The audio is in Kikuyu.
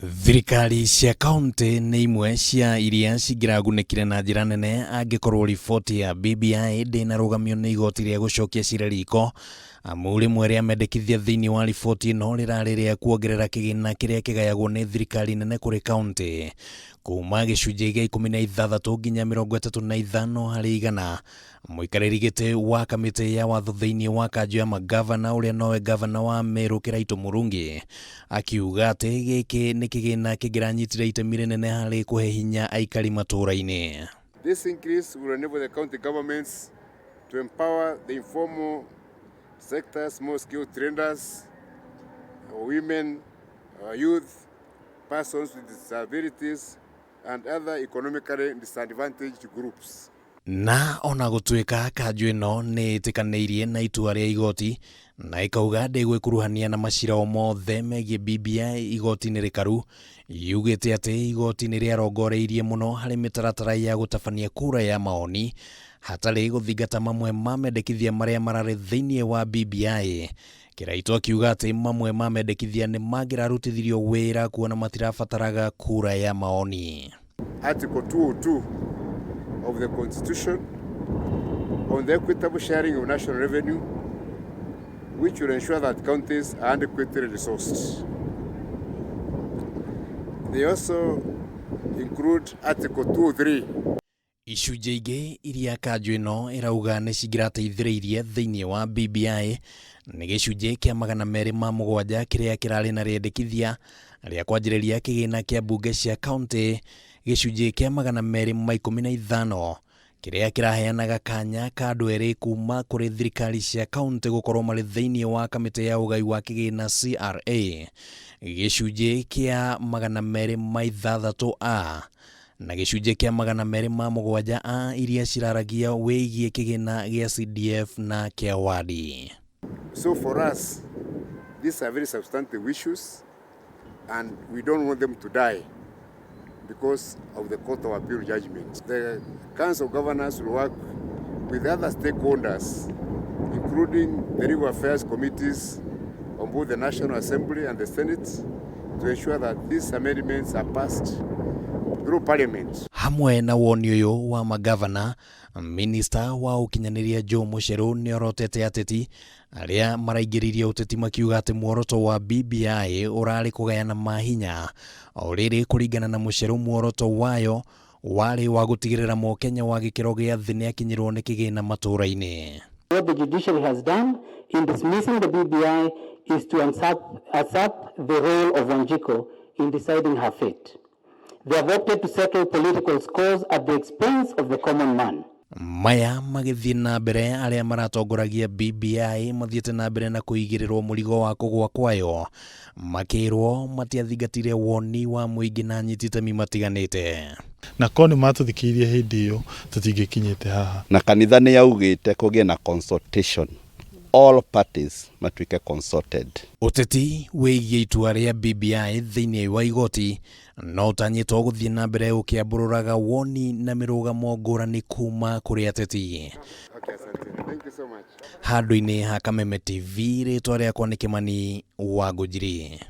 Thirikari cia kaunti nĩ imwe cia iria cingĩragunĩkire na njĩra nene angĩkorwo riboti ya BBI ndĩnarũgamio nĩ igoti rĩa gũcokia cira riko, amu rĩmwe rĩa mendekithia thĩinĩ wa riboti ĩno rĩrarĩ rĩa kuongerera kĩgĩna kĩrĩa kĩgayagwo nĩ thirikari nene kũrĩ kaunti kuma gĩcunjĩ gĩa 16 nginya 35 harĩ igana. Mũikarĩri gĩtĩ wa kamĩtĩ ya watho thĩinĩ wa kanjũ ya mangavana ũrĩa nowe ngavana wa Meru Kĩraitũ Mũrungi akiuga atĩ gĩkĩ nĩ kĩgĩna kĩngĩranyitire itemi rĩnene harĩ kũhe hinya aikari matũũra-inĩ. This increase will enable the county governments to empower the informal sector, small scale traders, women, youth, persons with disabilities and other economically disadvantaged groups. Na ona gũtuĩka kanjũ ĩno nĩ ĩtĩkanĩirie na itua rĩa igoti na ĩkauga ndĩgwĩkuruhania na macira o mothe megiĩ BBI igoti-inĩ rĩkaru, yugĩte atĩ igoti nĩ rĩarongoreirie mũno harĩ mĩtaratara ya gũtabania kura ya maoni hatarĩ gũthingata mamwe ma mendekithia marĩa mararĩ thĩinĩ wa BBI. Kĩraitũ akiuga atĩ mamwe ma mendekithia nĩ mangĩrarutithirio wĩra kuona matirabataraga kura ya maoni. Article 202 of the Constitution on the equitable sharing of national revenue, which will ensure that counties are adequately resourced. They also include Article 203. Icunjĩ ingĩ iria kanjũ ĩno ĩrauga nĩ cingĩrateithĩrĩirie thĩinĩ wa BBI nĩ gĩcunjĩ kĩa 207 kĩrĩa kĩrarĩ na rĩendekithia rĩa kwanjĩrĩria kĩgĩna kĩa mbunge cia kaunti, gĩcunjĩ kĩa 215 kĩrĩa kĩraheanaga kanya ka andũ erĩ kuma kũrĩ thirikari cia kaunti gũkorwo marĩ thĩinĩ wa kamĩtĩ ya ũgai wa kĩgĩna CRA, gĩcunjĩ kĩa 206 A na gĩcunjĩ kĩa 207 A iria ciraragia wĩgiĩ kĩgĩna gĩa CDF na kĩa wadi. So for us, these are very substantive issues and we don't want them to die because of the Court of Appeal judgment. The Council of Governors will work with other stakeholders, including the Legal Affairs Committees on both the National Assembly and the Senate, to ensure that these amendments are passed through Parliament. Hamwe na woni ũyũ wa magavana, minista wa ũkinyanĩria Joe Mucheru nĩ orotete ateti arĩa maraingĩririe ũteti makiuga atĩ muoroto wa BBI ũrarĩ kũgayana mahinya. O rĩrĩ, kũringana na Mucheru, muoroto wayo warĩ wa gũtigĩrĩra mũkenya wa gĩkĩro gĩa thĩ nĩ akinyĩrwo nĩ kĩgĩna matũũra-inĩ. What the judiciary has done in dismissing the BBI is to usurp the role of Wanjiku in deciding her fate. They have opted to settle political scores at the expense of the common man. Maya magĩthiĩ na mbere, arĩa maratongoragia BBI mathiĩte na mbere na kũigĩrĩrwo mũrigo wa kũgwa kwayo makĩrwo matiathingatire woni wa mũingĩ na anyiti itemi matiganĩte. Na korwo nĩ matũthikĩrĩirie hĩndĩ ĩyo, tũtingĩkinyĩte haha. Na kanitha nĩ yaugĩte kũgĩe na consultation, all parties matuĩke consulted. Ũteti wĩgiĩ itua rĩa BBI thĩinĩ wa igoti no ũtanyĩtwo gũthiĩ na mbere ũkĩambũrũraga woni na mĩrũgamo ngũrani kuma kũrĩ ateti. Okay, asante. Thank you so much. Handũ-inĩ ha Kameme TV, rĩtwa rĩakwa nĩ Kĩmani wa Ngũnjiri.